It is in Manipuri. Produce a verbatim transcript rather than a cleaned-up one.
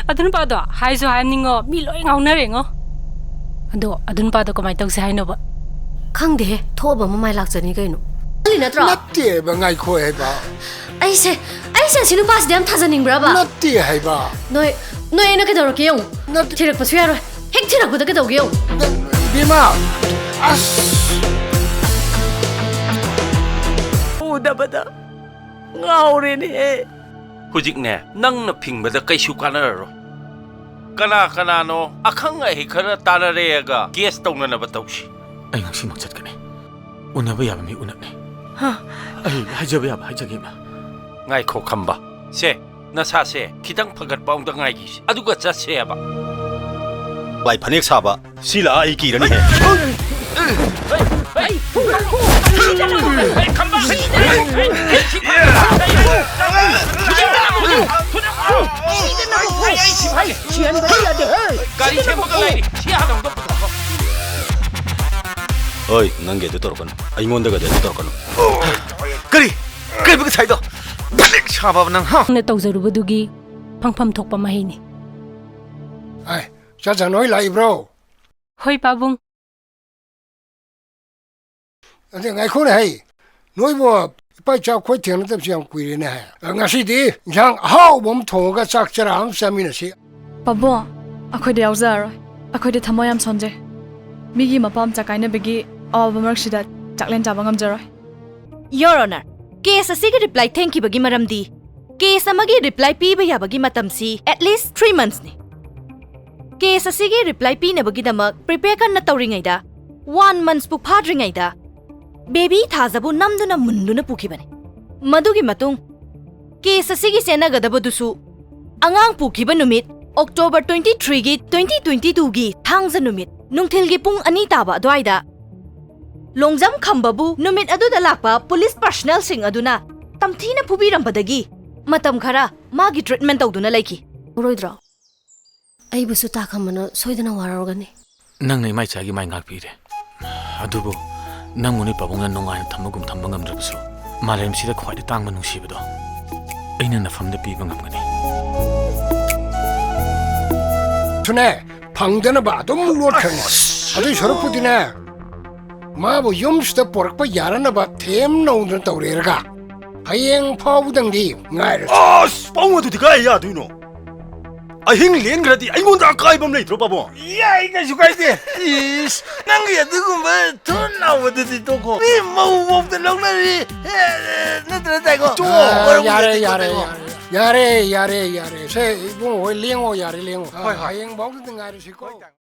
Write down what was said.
ꯑꯗꯨ ꯅꯨꯄꯥꯗꯣ ꯍꯥꯏꯁꯨ ꯍꯥꯏꯅꯤꯡꯉꯣ, ꯃꯤ ꯂꯣꯏ ꯉꯥꯎꯅꯔꯦꯉꯣ꯫ ꯑꯗꯣ ꯑꯗꯨ ꯅꯨꯄꯥꯗꯣ ꯀꯃꯥꯏꯅ ꯇꯧꯁꯦ ꯍꯥꯏꯅꯣꯕ? ꯈꯪꯗꯦꯍꯦ, ꯊꯣꯛꯑꯕ ꯃꯃꯥꯏ ꯂꯥꯛꯆꯅꯤ ꯀꯩꯅꯣ꯫ ꯈꯜꯂꯤ ꯅꯠꯇ꯭ꯔꯣ? ꯅꯠꯇꯦꯕ, ꯉꯥꯏꯈꯣ ꯍꯥꯏꯕ꯫ ꯑꯩꯁꯦ, ꯑꯩꯁꯦ ꯑꯁꯤ ꯅꯨꯄꯥꯁꯤꯗ ꯌꯥꯝ ꯊꯥꯖꯅꯤꯡꯕ꯭ꯔꯕ? ꯅꯠꯇꯦ ꯍꯥꯏꯕ꯫ ꯅꯣꯏ, ꯅꯣꯏ ꯑꯩꯅ ꯀꯩꯗꯧꯔꯛꯀꯦ ꯌꯦꯡꯉꯨ꯫ ꯅꯠꯇꯦ꯫ ꯊꯤꯔꯛꯄꯁꯨ ꯌꯥꯔꯣꯏ꯫ ꯍꯦꯛ ꯊꯤꯔꯛꯄꯗ ꯀꯩꯗꯧꯒꯦ ꯌꯦꯡꯉꯨ꯫ ꯅ-, ꯏꯕꯦꯝꯃ, ꯑꯁ꯫ ꯎꯗꯕꯗ ꯉꯥꯎꯔꯦꯅꯦꯍꯦ꯫ ꯍꯧꯖꯤꯛꯅꯦ, ꯅꯪꯅ ꯐꯤꯡꯕꯗ ꯀꯩꯁꯨ ꯀꯥꯟꯅꯔꯔꯣꯏ꯫ ꯀꯅꯥ ꯀꯅꯥꯅꯣ ꯑꯈꯪ ꯑꯍꯩ ꯈꯔ ꯇꯥꯟꯅꯔꯦꯒ ꯀꯦꯁ ꯇꯧꯅꯅꯕ ꯇꯧꯁꯤ꯫ ꯑꯩ ꯉꯁꯤꯃꯛ ꯆꯠꯀꯅꯤ꯫ ꯎꯅꯕ ꯌꯥꯕ ꯃꯤ ꯎꯅꯅꯤ꯫ ꯍꯥ? ꯑꯩ ꯍꯥꯏꯖꯕ ꯌꯥꯕ ꯍꯥꯏꯖꯒꯦ, ꯏꯃꯥ꯫ ꯉꯥꯏꯈꯣ, ꯈꯝꯕ꯫ ꯁꯦ, ꯅꯁꯥꯁꯦ ꯈꯤꯇꯪ ꯐꯒꯠꯄ ꯑꯃꯨꯛꯇ ꯉꯥꯏꯈꯤꯁꯤ, ꯑꯗꯨꯒ ꯆꯠꯁꯦꯕ꯫ ꯂꯥꯏ ꯐꯅꯦꯛ ꯁꯥꯕ, ꯁꯤ ꯂꯥꯛꯑ ꯑꯩ ꯀꯤꯔꯅꯤꯍꯦ꯫ ꯒꯥꯔꯤ ꯁꯦꯝꯕꯒ ꯂꯩꯔꯤ꯫ ꯁꯤ ꯍꯥꯟꯅ ꯑꯃꯨꯛꯇ ꯄꯨꯊꯣꯛꯈꯣ꯫ ꯑꯣꯏ, ꯅꯪꯒꯤ ꯑꯗꯨ ꯇꯧꯔꯛꯀꯅꯨ꯫ ꯑꯩꯉꯣꯟꯗꯒꯗꯤ ꯑꯗꯨ ꯇꯧꯔꯛꯀꯅꯨ꯫ ꯀꯔꯤ? ꯀꯔꯤꯕ ꯉꯁꯥꯏꯗꯣ? ꯐꯅꯦꯛ ꯁꯥꯕ ꯅꯪ, ꯍꯥ? ꯅꯪꯅ ꯇꯧꯖꯔꯨꯕꯗꯨꯒꯤ ꯐꯪꯐꯝ ꯊꯣꯛꯄ ꯃꯍꯩꯅꯤ꯫ ꯑꯥꯏ, ꯆꯥꯆꯥ ꯅꯣꯏ ꯂꯥꯛꯏꯕ꯭ꯔꯣ? ꯍꯣꯏ, ꯄꯥꯕꯨꯡ꯫ ꯑꯗ ꯉꯥꯏꯈꯣꯅꯦ ꯍꯩ, ꯅꯣꯏꯕꯨ ꯏꯄꯥ ꯏꯆꯥ ꯑꯩꯈꯣꯏ ꯊꯦꯡꯅꯗꯕꯁꯤ ꯌꯥꯝ ꯀꯨꯏꯔꯦꯅꯦ ꯍꯥꯏ꯫ ꯉꯁꯤꯗꯤ ꯏꯟꯁꯥꯡ ꯑꯍꯥꯎꯕ ꯑꯃ ꯊꯣꯡꯉꯒ ꯆꯥꯛ ꯆꯔꯥ ꯑꯃ ꯆꯥꯃꯤꯟꯅꯁꯤ꯫ ꯄꯥꯕꯨꯡ, ꯑꯩꯈꯣꯏꯗ ꯌꯥꯎꯖꯔꯔꯣꯏ꯫ ꯑꯩꯈꯣꯏꯗꯤ ꯊꯃꯣꯏ ꯌꯥꯝ ꯁꯣꯟꯖꯩ꯫ ꯃꯤꯒꯤ ꯃꯄꯥ ꯃꯆꯥ ꯀꯥꯏꯅꯕꯒꯤ ꯑꯋꯥꯕ ꯃꯔꯛꯁꯤꯗ ꯆꯥꯛꯂꯦꯟ ꯆꯥꯕ ꯉꯝꯖꯔꯣꯏ꯫ Your Honor, ꯀꯦꯁ ꯑꯁꯤꯒꯤ ꯔꯤꯄ꯭ꯂꯥꯏ ꯊꯦꯡꯈꯤꯕꯒꯤ ꯃꯔꯝꯗꯤ ꯀꯦꯁ ꯑꯃꯒꯤ ꯔꯤꯄ꯭ꯂꯥꯏ ꯄꯤꯕ ꯌꯥꯕꯒꯤ ꯃꯇꯝꯁꯤ at least three months ꯅꯤ꯫ ꯀꯦꯁ ꯑꯁꯤꯒꯤ ꯔꯤꯄ꯭ꯂꯥꯏ ꯄꯤꯅꯕꯒꯤꯗꯃꯛ ꯄ꯭ꯔꯤꯄꯦꯌꯔ ꯀꯟꯅ ꯇꯧꯔꯤꯉꯩꯗ, ꯋꯥꯟ ꯃꯟꯁꯄꯨ ꯐꯥꯗ꯭ꯔꯤꯉꯩꯗ ꯕꯦꯕꯤ ꯊꯥꯖꯕꯨ ꯅꯝꯗꯨꯅ ꯃꯨꯟꯗꯨꯅ ꯄꯨꯈꯤꯕꯅꯤ꯫ ꯃꯗꯨꯒꯤ ꯃꯇꯨꯡ ꯀꯦꯁ ꯑꯁꯤꯒꯤ ꯆꯦꯟꯅꯒꯗꯕꯗꯨꯁꯨ ꯑꯉꯥꯡ ꯄꯨꯈꯤꯕ ꯅꯨꯃꯤꯠ October twenty threeꯒꯤ twenty twenty twoꯒꯤ ꯊꯥꯡꯖ ꯅꯨꯃꯤꯠ ꯅꯨꯡꯊꯤꯜꯒꯤ ꯄꯨꯡ ꯑꯅꯤ ꯇꯥꯕ ꯑꯗꯨꯋꯥꯏꯗ ꯂꯣꯡꯖꯝ ꯈꯝꯕꯕꯨ ꯅꯨꯃꯤꯠ ꯑꯗꯨꯗ ꯂꯥꯛꯄ ꯄꯨꯂꯤꯁ ꯄꯔꯁꯅꯦꯜꯁꯤꯡ ꯑꯗꯨꯅ ꯇꯝꯊꯤꯅ ꯐꯨꯕꯤꯔꯝꯕꯗꯒꯤ ꯃꯇꯝ ꯈꯔ ꯃꯥꯒꯤ ꯇ꯭ꯔꯤꯠꯃꯦꯟ ꯇꯧꯗꯨꯅ ꯂꯩꯈꯤ꯫ ꯎꯔꯣꯏꯗ꯭ꯔꯣ? ꯑꯩꯕꯨꯁꯨ ꯇꯥ ꯈꯝꯕꯅ ꯁꯣꯏꯗꯅ ꯋꯥꯔꯧꯒꯅꯤ꯫ ꯅꯪꯅ ꯏꯃꯥ ꯏꯆꯥꯒꯤ ꯃꯥꯏ ꯉꯥꯛꯄꯤꯔꯦ꯫ ꯑꯗꯨꯕꯨ ꯅꯪꯕꯨ ꯅꯣꯏ ꯄꯥꯕꯨꯡꯅ ꯅꯨꯡꯉꯥꯏꯅ ꯊꯝꯕꯒꯨꯝ ꯊꯝꯕ ꯉꯝꯗ꯭ꯔꯕꯁꯨ, ꯃꯥꯂꯦꯝꯁꯤꯗ ꯈ꯭ꯋꯥꯏꯗꯒꯤ ꯇꯥꯡꯕ ꯅꯨꯡꯁꯤꯕꯗꯣ ꯑꯩꯅ ꯅꯐꯝꯗ ꯄꯤꯕ ꯉꯝꯒꯅꯤ꯫ ꯁꯨꯅꯦ, ꯐꯪꯗꯅꯕ ꯑꯗꯨꯝ ꯂꯣꯠꯈ꯭ꯔꯅꯤ꯫ ꯑꯗꯨꯏ ꯁꯔꯨꯛꯄꯨꯗꯤꯅꯦ, ꯃꯥꯕꯨ ꯌꯨꯝꯁꯤꯗ ꯄꯣꯔꯛꯄ ꯌꯥꯅꯅꯕ ꯊꯦꯝ ꯅꯧꯗꯅ ꯇꯧꯔꯦꯔꯒ ꯍꯌꯦꯡ ꯐꯥꯎꯕꯗꯪꯗꯤ ꯉꯥꯏꯔꯁꯤ꯫ ꯑꯁ, ꯄꯥꯕꯨꯡ, ꯑꯗꯨꯗꯤ ꯀꯥꯏ ꯌꯥꯗꯣꯏꯅꯣ? ꯑꯍꯤꯡ ꯂꯦꯟꯈ꯭ꯔꯗꯤ ꯑꯩꯉꯣꯟꯗ ꯑꯀꯥꯏꯕ ꯑꯃ ꯂꯩꯇ꯭ꯔꯣ, ꯄꯥꯕꯨꯡ? ꯌꯥꯏ, ꯀꯩꯁꯨ ꯀꯥꯏꯗꯦ꯫ ꯏꯁ, ꯅꯪꯒꯤ ꯑꯗꯨꯒꯨꯝꯕ ꯊꯨ ꯂꯥꯎꯕꯗꯨꯗꯤ ꯇꯣꯛꯈꯣ꯫ ꯃꯤ ꯃꯧ ꯐꯥꯎꯗ ꯂꯧꯅꯔꯤ꯫ ꯑꯦ, ꯑꯦ, ꯅꯠꯇ꯭ꯔ ꯇꯥꯏꯀꯣ? ꯇꯣ, ꯑ, ꯃꯔꯨꯞ ꯌꯥꯔꯦ, ꯂꯩꯇꯦꯀꯣ, ꯌꯥꯔꯦ, ꯇꯥꯏꯀꯣ? ꯌꯥꯔꯦ꯫ ꯌꯥꯔꯦ, ꯌꯥꯔꯦ, ꯌꯥꯔꯦ꯫ ꯁꯦ, ꯏꯕꯨꯡꯉꯣ ꯍꯣꯏ ꯂꯦꯡꯉꯣ, ꯌꯥꯔꯦ, ꯂꯦꯡꯉꯣ꯫ ꯍꯣꯏ, ꯍꯣꯏ꯫ ꯍꯌꯦꯡ ꯐꯥꯎꯗꯗꯤ ꯉꯥꯏꯔꯁꯤꯀꯣ꯫ ꯍꯣꯏ, ꯇꯥꯏ꯫